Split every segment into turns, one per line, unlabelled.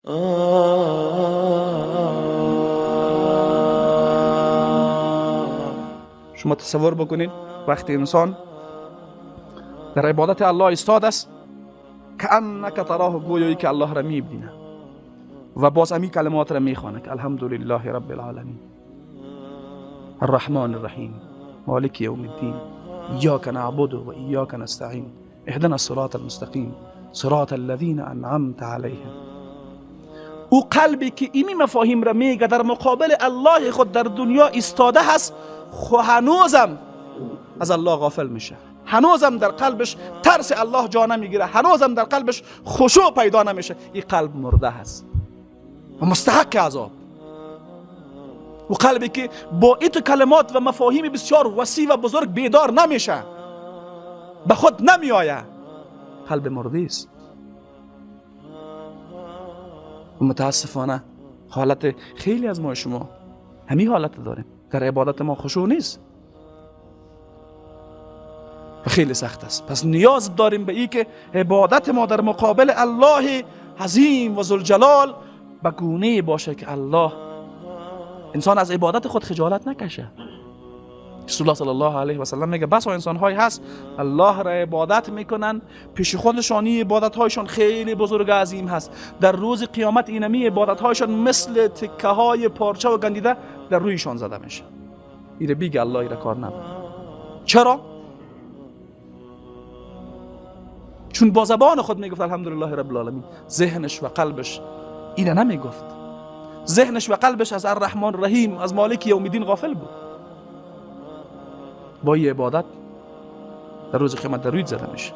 شما تصور بکنید وقتی انسان در عبادت الله ایستاد است، کأنک تراه، گویایی که الله را میبینه و باز امی کلمات را میخوانه که الحمد لله رب العالمین الرحمن الرحیم مالک یوم الدین ایاک نعبد و ایاک نستعین اهدنا الصراط المستقیم صراط الذین انعمت علیهم. او قلبی که ایمی مفاهیم را میگه در مقابل الله خود در دنیا ایستاده هست، خو هنوزم از الله غافل میشه، هنوزم در قلبش ترس الله جا نمیگیره، هنوزم در قلبش خشوع پیدا نمیشه. این قلب مرده هست و مستحق عذاب. و قلبی که با ایت کلمات و مفاهیم بسیار وسیع و بزرگ بیدار نمیشه، به خود نمیآید، قلب مرده است. و متاسفانه حالت خیلی از ما شما همین حالت داریم، در عبادت ما خشوع نیست و خیلی سخت است. پس نیاز داریم به ای که عبادت ما در مقابل الله عظیم و ذوالجلال به گونه باشه که الله انسان از عبادت خود خجالت نکشه. رسول الله صلی الله علیه و سلم میگه بس انسان های هست الله را عبادت میکنن، پیش خودشان عبادت هایشان خیلی بزرگ و عظیم هست، در روز قیامت اینمی عبادت هایشان مثل تکه های پارچه و گندیده در رویشان زده میشه. ایره بیگه الله ایره کار نداره. چرا؟ چون با زبان خود میگفت الحمدلله رب العالمین، ذهنش و قلبش اینه نمیگفت. ذهنش و قلبش از الرحمن الرحیم، از مالک یوم الدین غافل بود. با این عبادت در روز قیامت در رویت زده میشه.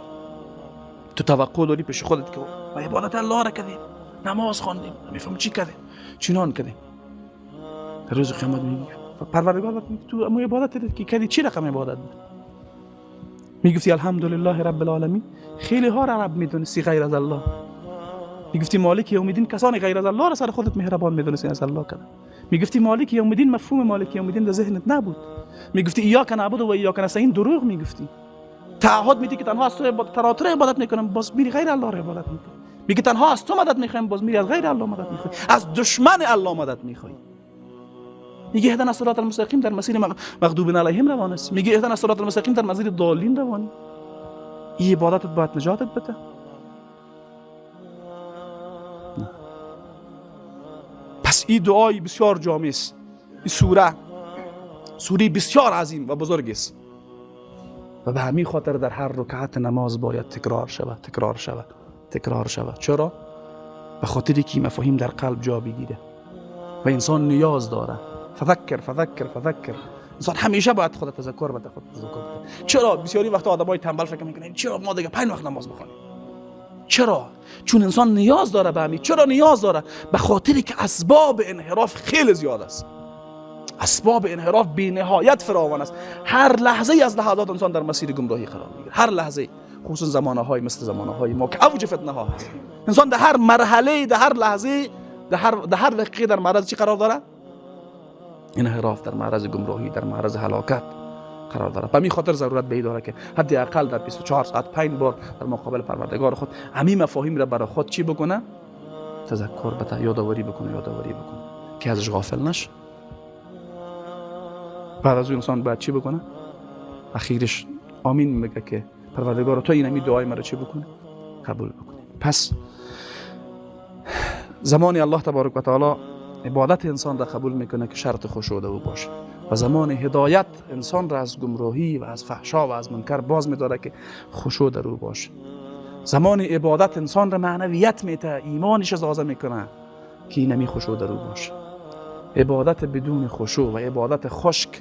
تو توقع داری پیش خودت که با عبادت الله را کردیم، نماز خواندیم، نمیفهم چی کردیم، چنان کردیم، در روز قیامت میگی پروردگار میگه تو امو عبادت که کردی چی رقم عبادت بود؟ میگفتی الحمدلله رب العالمین، خیلی ها را رب میدونستی غیر از الله. میگفتی مالک یوم الدین، کسانی غیر از الله را سر خودت مهربان میدونستی از الله کردن. میگفتی مالک یوم الدین، مفهوم مالک یوم الدین در ذهنت نبود. میگفتی ایاک نعبد و ایاک نستعین، دروغ میگفتی. تعهد میدی که تنها از تو عبادت میکنم، باز میری غیر الله را عبادت میکنی. میگی تنها از تو مدد میخوایم، باز میری از غیر الله مدد میخوای، از دشمن الله مدد میخوای. میگه اهدنا الصراط المستقیم، در مسیر مغضوب علیهم روان است. میگه اهدنا الصراط المستقیم، در مسیر ضالین روانی. این عبادتت باید نجاتت بده. پس این دعای بسیار جامع است. این سوره بسیار عظیم و بزرگ است و به همین خاطر در هر رکعت نماز باید تکرار شود، تکرار شود، تکرار شود. چرا؟ به خاطر که مفاهیم در قلب جا بگیره و انسان نیاز داره. فذکر فذکر فذکر، انسان همیشه باید خود تذکر بده، خود تذکر بده. چرا بسیاری وقت آدمای تنبل فکر میکنن چرا ما دیگه 5 وقت نماز بخوانیم؟ چرا؟ چون انسان نیاز داره به همین. چرا نیاز داره؟ به خاطری که اسباب انحراف خیلی زیاد است، اسباب انحراف بی نهایت فراوان است. هر لحظه از لحظات انسان در مسیر گمراهی قرار میگیره، هر لحظه، خصوصا زمانه های مثل زمانه های ما که اوج فتنه ها هست. انسان در هر مرحله، در هر لحظه، در هر دقیقه در معرض چی قرار داره؟ انحراف، در معرض گمراهی، در معرض هلاکت قرار داره. به همین خاطر ضرورت به داره که حداقل در 24 ساعت 5 بار در مقابل پروردگار خود همین مفاهیم را برای خود چی بکنه؟ تذکر بده، یادآوری بکنه، یادآوری بکنه که ازش غافل نشه. بعد از اون انسان باید چی بکنه؟ اخیرش آمین میگه که پروردگار تو این دعای مرا چی بکنه؟ قبول بکنه. پس زمان الله تبارک و تعالی عبادت انسان را قبول میکنه که شرط خشوع او باشه و زمان هدایت انسان را از گمراهی و از فحشا و از منکر باز میداره که خشوع در او باشه. زمان عبادت انسان را معنویت میده، ایمانش ازازه میکنه که اینمی خشوع در او باشه. عبادت بدون خشوع و عبادت خشک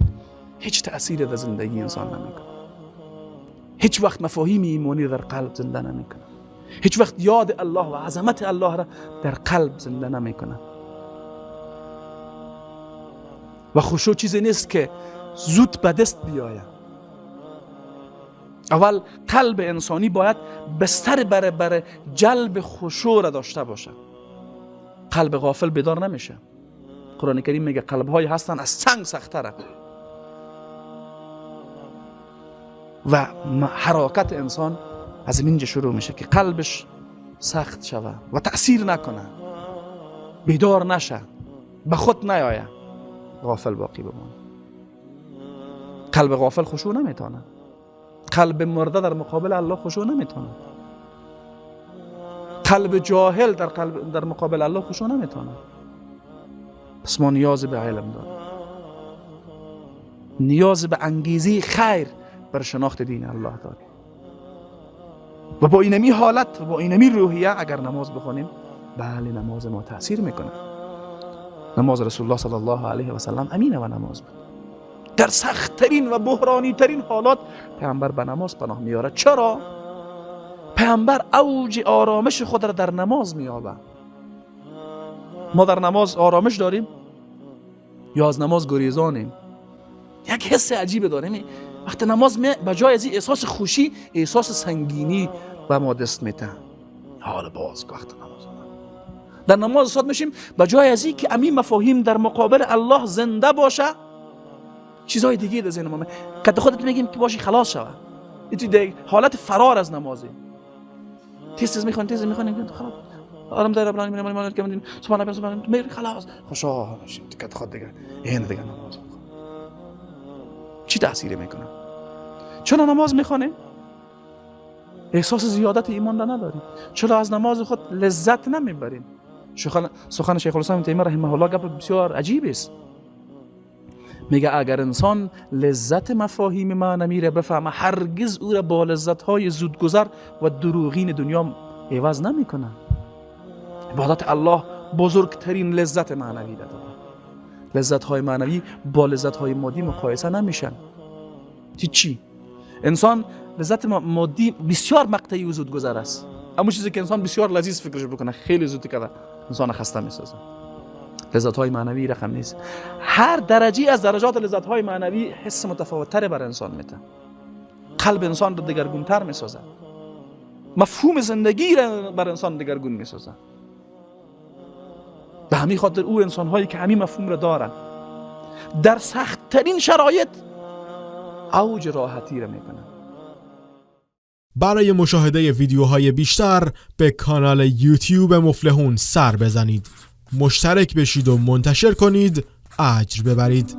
هیچ تأثیر در زندگی انسان نمیکنه. هیچ وقت مفاهیم ایمانی در قلب زنده نمیکنه. هیچ وقت یاد الله و عظمت الله را در قلب زنده نمیکنه. و خشوع چیزی نیست که زود به دست بیاید. اول قلب انسانی باید بستر برای جلب خشوع را داشته باشه. قلب غافل بیدار نمیشه. قرآن کریم میگه قلب های هستن از سنگ سخت‌تره و حرکت انسان از اینجا شروع میشه که قلبش سخت شوه و تأثیر نکنه. بیدار نشه، به خود نیایه، غافل باقی بمانه. قلب غافل خشوع نمیتونه، قلب مرده در مقابل الله خشوع نمیتونه، قلب جاهل در مقابل الله خشوع نمیتونه. پس ما نیاز به علم داریم، نیاز به انگیزه خیر بر شناخت دین الله داریم و با اینمی حالت و با اینمی روحیه اگر نماز بخونیم، بله نماز ما تاثیر میکنه. نماز رسول الله صلی الله علیه و سلم امینه و نماز بود. در سختترین و بحرانی ترین حالات پیامبر به نماز پناه میاره. چرا؟ پیامبر اوج آرامش خود را در نماز میابه. ما در نماز آرامش داریم یا از نماز گریزانیم؟ یک حس عجیب داریم وقتی نماز به جای از احساس خوشی، احساس سنگینی به ما دست میده. حال باز وقت نماز در نماز استاد میشیم، به جای از که امین مفاهیم در مقابل الله زنده باشه، چیزای دیگه در ذهن ما که خودت میگیم که باشی خلاص شوه. این حالت فرار از نمازه. تیز میخوان، تیز میخوان، خلاص آرام داره رب العالمین مالک یوم الدین سبحان الله سبحان الله، خلاص خوشحال میشیم که خود دیگه این دیگه نماز چی تاثیر میکنه؟ چون نماز میخوانیم احساس زیادت ایمان را نداریم، چرا از نماز خود لذت نمیبریم؟ سخن شیخ الاسلام تیمیه رحمه الله گپ بسیار عجیب است. میگه اگر انسان لذت مفاهیم معنوی را بفهمه، هرگز او را با لذت های زودگذر و دروغین دنیا عوض نمیکنه. عبادت الله بزرگترین لذت معنوی را داره. لذت های معنوی با لذت های مادی مقایسه نمیشن. چی؟ انسان لذت مادی بسیار مقطعی و زودگذر است، اما چیزی که انسان بسیار لذیذ فکرش بکنه خیلی زود کرده انسان خسته میسازه. لذت های معنوی رقم نیست. هر درجه از درجات لذت های معنوی حس متفاوت تر بر انسان میده، قلب انسان رو دگرگون تر میسازه، مفهوم زندگی را بر انسان دگرگون میسازه. به همین خاطر او انسان هایی که همین مفهوم را دارن در سخت ترین شرایط اوج راحتی را میکنن.
برای مشاهده ویدیوهای بیشتر به کانال یوتیوب مفلحون سر بزنید، مشترک بشید و منتشر کنید، اجر ببرید.